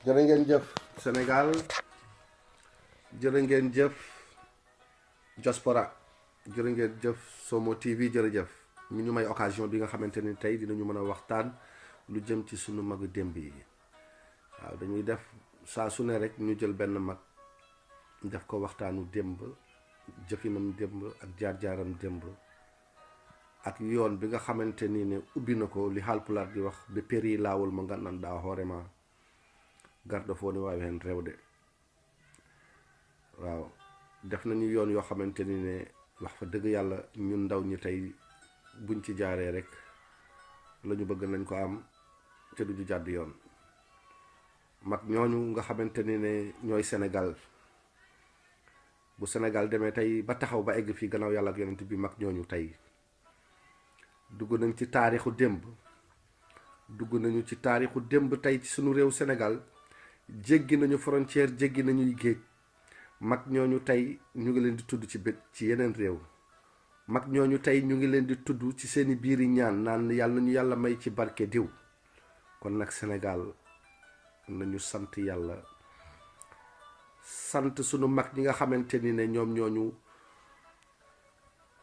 jërë ngeen jëf Sénégal, jërë ngeen jëf diaspora, jërë ngeen jëf Somo TV, jërëjëf ñu may occasion bi nga xamante ni tey dinañu mën a waxtaan lu jëm ci sunu magu démb yi. waaw dañuy def saa su ne rek ñu jël benn mag def ko waxtaanu démb, jëfinam démb ak jaar-jaaram démb ak yoon bi nga xamante ni ne ubbi na ko li Haalpulaar di wax be péri laawol mo gandanɗa hoorema garɗo fo ni waawi hen rewde. waaw def nañu yoon yoo xamante ni ne wax fa dëgg yàlla ñun ndaw ñi tey buñ ci jaaree rek la ñu bëgg nañ ko am te du ñu jàdd yoon. mag ñooñu nga xamante ni ne ñooy Sénégal, bu Sénégal demee tey ba taxaw ba egg fii gannaaw yàlla ak yonent bi, mag ñooñu tey dugg nañ ci taarixu démb, dugg nañu ci taarixu démb tey ci sunu réew Sénégal, jéggi nañu frontière, jéggi nañuy géej. mag ñooñu tey ñu ngi leen di tudd ci bët ci yeneen réew. mag ñooñu tey ñu ngi leen di tudd ci seeni biiri ñaan naan yàlla ñu yàlla may ci barke diw. kon nag Sénégal nañu sant yàlla, sant sunu mag ñi nga xamante ni ne ñoom ñooñu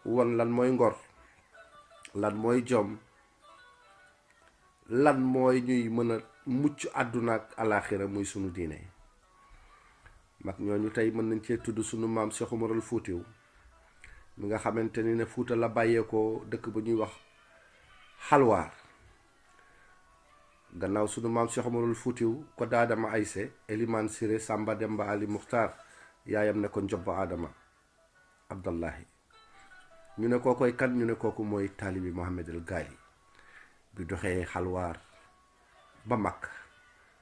won lan mooy ngor, lan mooy jom, lan mooy ñuy mën a mucc àdduna ak alaaxira muy sunu diine. mag ñooñu tey mën nañ cee tudd sunu maam Cheikh Umarul Fuutiw mi nga xamante ni ne Fuuta la bàyyeekoo dëkk ba ñuy wax Halwaar. gannaaw sunu maam Cheikh Umarul Fuutiw ko daadama ayse Eliman Siré Samba Demba Ali Muxtaar yaayam ne ko Njobba Adama Abdallahi. ñu ne kookoy kan, ñu ne kooku mooy taalibi Mohamed El Ghali bi doxee Halwaar ba Makka,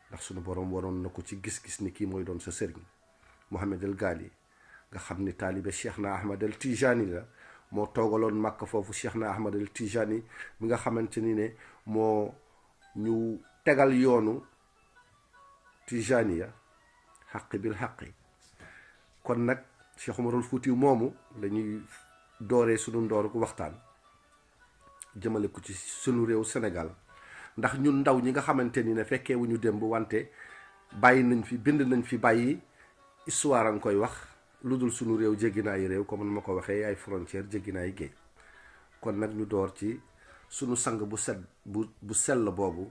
ndax sunu borom waroon na ko ci gis-gis ni kii mooy doon sa sëriñ. Mohamed El Ghali nga xam ni taalibe Cheikh na Ahmad El Tijani la, moo toogaloon Makka foofu Cheikh na Ahmad El Tijani mi nga xamante ni ne moo ñu tegal yoonu Tijaniya xaqi bil xaqi. kon nag Cheikh Umarul Fuutiw moomu lañuy dooree sunu ndoor ko waxtaan jëmale ko ci sunu réew Sénégal, ndax ñun ndaw ñi nga xamante ni ne fekkee wu ñu démb, wante bàyyi nañ fi, bind nañ fi bàyyi histoire a nga koy wax. lu dul sunu réew jéggi na ay réew, comme ma ko waxee ay frontière jéggi na ay géej. kon nag ñu door ci sunu sang bu set bu sell boobu,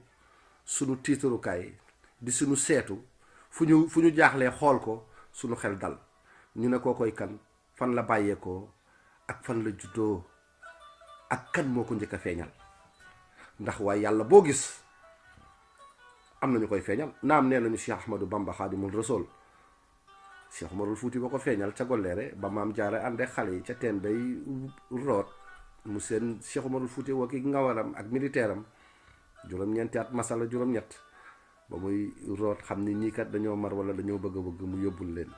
sunu tiitarukaay di sunu seetu, fu ñu jaaxlee xool ko sunu xel dal. ñu ne koo koy kan, fan la bàyyeekoo ak fan la juddoo ak kan moo ko njëkk a feeñal. ndax waaye yàlla boo gis am na ñu koy feeñal. naam nee nañu Cheikh Ahmadou Bamba Xaadimul Rasool, Cheikh Umarul Fuuti ba ko feeñal ca Golleere ba maam jaare ànde xale yi ca teen bay root mu seen Cheikh Umarul Fuuti woo ki ngawaram ak militaire am juróom-ñeenti at masala juróom-ñett ba muy root xam ni ñii kat dañoo mar wala dañoo bëgg mu yóbbul leen.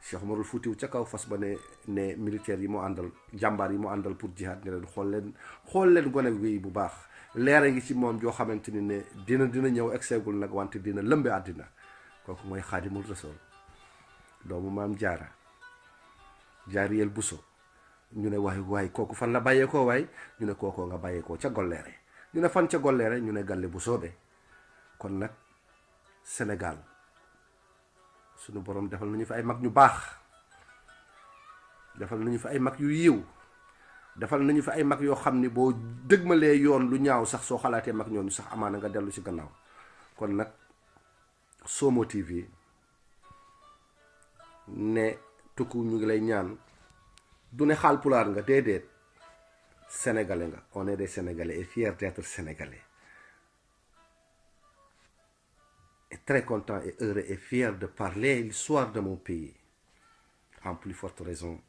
Cheikh Umarul Fuutiw ca kaw fas ba ne militaire yi mu àndal, jàmbaar yi mu àndal pour jihaad, ne leen xool leen gone wi bu baax, leera ngi ci moom joo xamante ni ne dina ñëw egseegul nag, wante dina lëmbe àddina. kooku mooy Xaadimul Rasool, doomu maam jaara jaariyel Buso. ñu ne waay kooku fan la bàyyeekoo waay, ñu ne kookoo nga bàyyeekoo ca Golleere. ñu ne fan ca Golleere, ñu ne Galle Busoobe. kon nag Sénégal sunu borom defal nañu fi ay mag ñu baax, defal nañu fi ay mag yu yiw, defal nañu fi ay mag yoo xam ni boo dëgmalee yoon lu ñaaw sax, soo xalaatee mag ñooñu sax amaana nga dellu ci gannaaw. kon nag Somo TV ne tukku ñu ngi lay ñaan, du ne Haalpulaar nga, déedéet, sénégalais nga. on est des sénégalais et fiers d'être sénégalais, et très content et heureux et fier de parler l'histoire de mon pays, en plus forte raison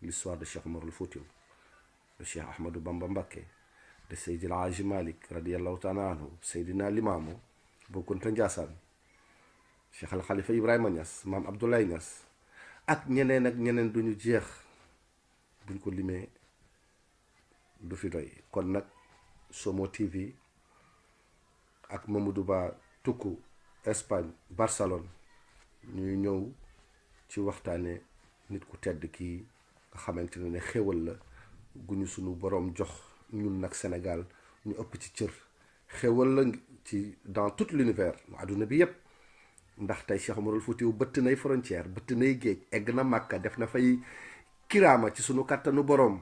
l'histoire de Cheikh Umarul Fuutiw, de Cheikh Ahmadou Bamba Mbacké, de Seydil Hadji Malick radiyallahu ta'ala anhu, Seydina Limaamu Bou Kounta Ndiassane, Cheikh al Khalifa Ibrahima Niass, Maam Abdoulaye Niass, ak ñeneen duñu jeex, buñ ko limee du fi doy. kon nag Somo TV ak Mamadou Ba tukku Espagne Barcelone ñuy ñëw ci waxtaane nit ku tedd kii nga xamante ne xéwal la gu ñu sunu boroom jox ñun nag Sénégal ñu ëpp ci cër xewal la ci dans tout l'univers aduna bi yépp ndax tey Cheikh Omarul Foutiou bëtt nay frontière bëtt nay géej egg na Màkka def na fay kiraama ci sunu kàttanu boroom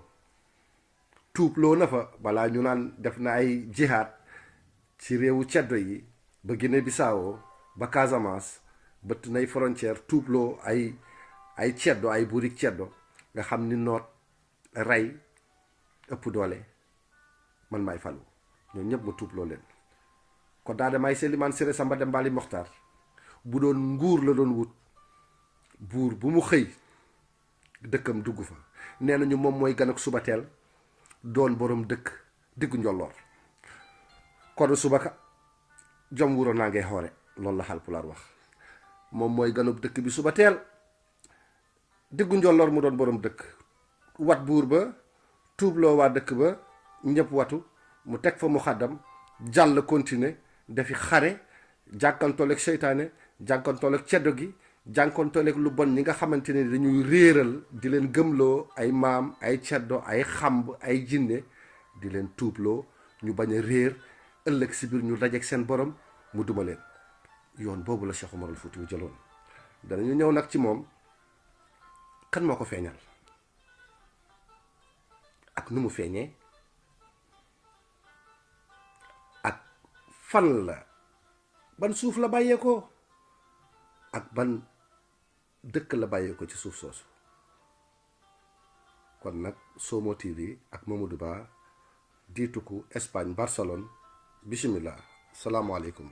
tuubloo na fa balaa ñu naan def na ay jihaad ci réewu ceddo yi ba Guinée Bissau ba Casamance bëtt nay frontière tuubloo ay ceddo ay buuri ceddo nga xam ni noot rey ëpp doole man maay falu ñoom ñëpp ma tuubloo leen kon daa damay Selimaan Siré Samba Dem Bali Moxtaar bu doon nguur la doon wut buur bu mu xëy dëkkam dugg fa nee nañu moom mooy gan ak suba teel doon borom dëkk diggu njolloor kon suba ka jom wuro naa ngay xoore loolu la Haalpulaar wax moom mooy ganub dëkk bi suba teel diggu njolloor mu doon borom dëkk wat buur ba tuubloo waa dëkk ba ñëpp watu mu teg fa mu xaddam jàll continuer dafi xare jànkantooleeg seytaane jànkantooleeg ceddo gi jànkantooleeg lu bon ñi nga xamante ne dañuy réeral di leen gëmloo ay maam ay ceddo ay xamb ay jinne di leen tuubloo ñu bañ a réer ëllëg si biir ñu dajeeg seen borom mu duma leen yoon boobu la Cheikh Omarul Foutiou jëloon danañu ñëw nag ci moom kan moo ko feeñal ak nu mu feeñee ak fan la ban suuf la bàyyeekoo ak ban dëkk la bàyyeekoo ci suuf soosu kon nag Somo TV ak Mamadou Ba diituku Espagne Barcelone bismillah salaamualeykum